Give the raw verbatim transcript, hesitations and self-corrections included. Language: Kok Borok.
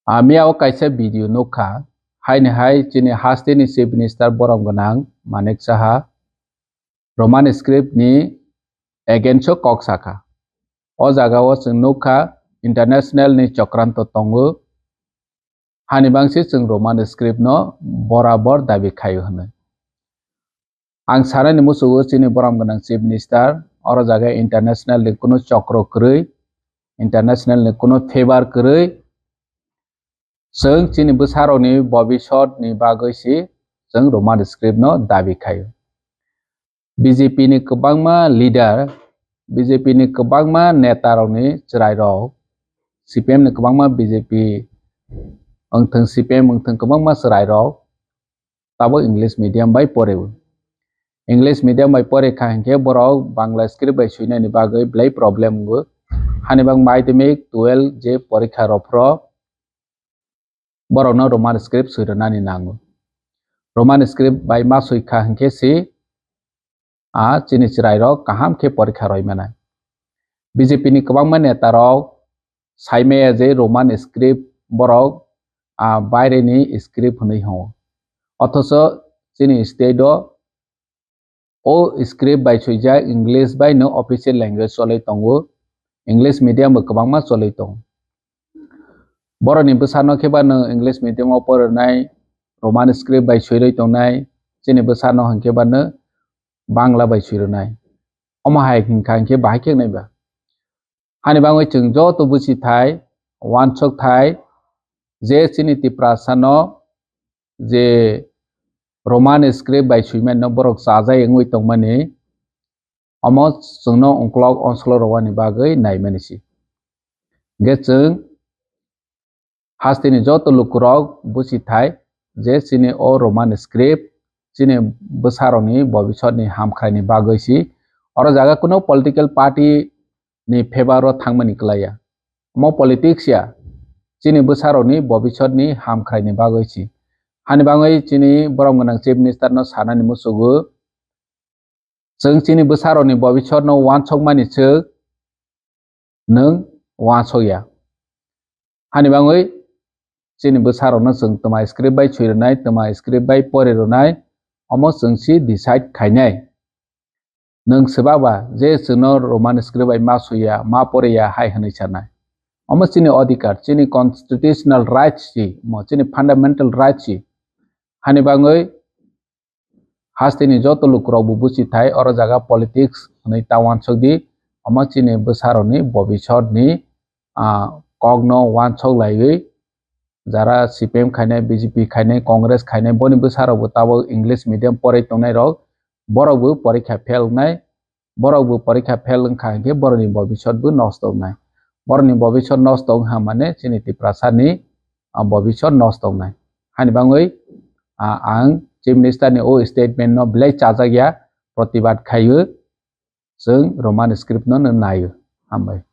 Ami o kaisa video nukha, haini hai chini hasteni Chief Minister borom gwnang Manik Saha Roman script ni against o kok sakha. O jaga o chwng nukha international ni chokranto tongo, hani bangsi chwng Roman script no borabor dabi khaio hwnwi. Ang sanani musugo chini borom gwnang Chief Minister, oro jaga international ni kunu chokro kwrwi, international ni kunu favor kwrwi, chwng chini bwsarokni bobisot ni bagwi si chwng Roman script no dabi khaio. B J P ni kwbangma leader, B J P ni kwbangma neta rokni chwrai rok, C P M ni kwbangma B J P wngthwng, C P M wngthwng, kwbangma chwrai rok tabuk English medium bai poreo. English medium bai pore kha hinkhe borok Bangla script bai swinani bagwi belai problem wngo. Hani bang madhyamik, twelve je porikha rok phro borokno Roman script swi rwnani nango. Roman script bai ma swi kha hinkhe si a chini chwrai rok kaham khe porikha roi manai. B J P ni kwbangma neta rok sai maya je Roman script borok a baire ni script hwnwi hwngo. Othocho chini state o o script bai swijak English bai no official language cholwi tongo, English medium bo kwbangma cholwi tongo. Borokni bwsano khe ba no English medium o porinai, Roman script bai swirwi tongnai, chini bwsano hinkhe ba no Bangla bai swirwnai. Omo hai hinkha hinkhe bahai khe wngnai ba. Hani bagwi chwng joto buchi thai, wansuk thai, je chini Tiprasa no je Roman script bai swimani no borok chajai wngwi tongmani, omo chwngno ongklok onsolo rwani bagwi naimani si. Hinkhe chwng hasteni joto lukurok buchi thai je chini o Roman script chini bwsarokni bobisotni hamkhraini bagwi si. Oro jaga kuno political party ni favor o thangmani kwlaiya. Omo politics ya, chini bwsarokni bobisotni hamkhraini bagwi si. Hani bagwi chini borom gwnang Chief Minister no sanani musugo, chwng chini bwsarokni bobisotno wansokmani swk nwng wansokya. Hani bagwi chini bwsarokno chwng twma script bai swi rwnai, twma script bai pori rwnai, omo chwng si decide khainai. Nwng swbaba je chwngno Roman script bai ma swiya, ma poriya hai hwnwi sanai. Omo chini odhikar, chini constitutional rights si, mo chini fundamental rights si. Hani bagwi hasteni joto lukurok bo buchi thai, oro jaga politics hwnwi ta wansok di, omo chini bwsarokni bobisotni, ah, kokno wansok laiwi jara C P M khainai, B J P khainai, Congress khainai, boni bwsarok bo tabuk English medium porwi tongnai rok, borok bo porikha fail wngnai, borok bo porikha fail wngkha hinkhe borokni bobisot bo nosto wngnai. Borokni bobisot nosto wngha mane chini Tiprasa ni, ah, bobisot nosto wngnai. Hani bagwi, ah, ang Chief Minister ni o statement no belai chajak ya, protibad khaio, chwng Roman script no naio. Hambai.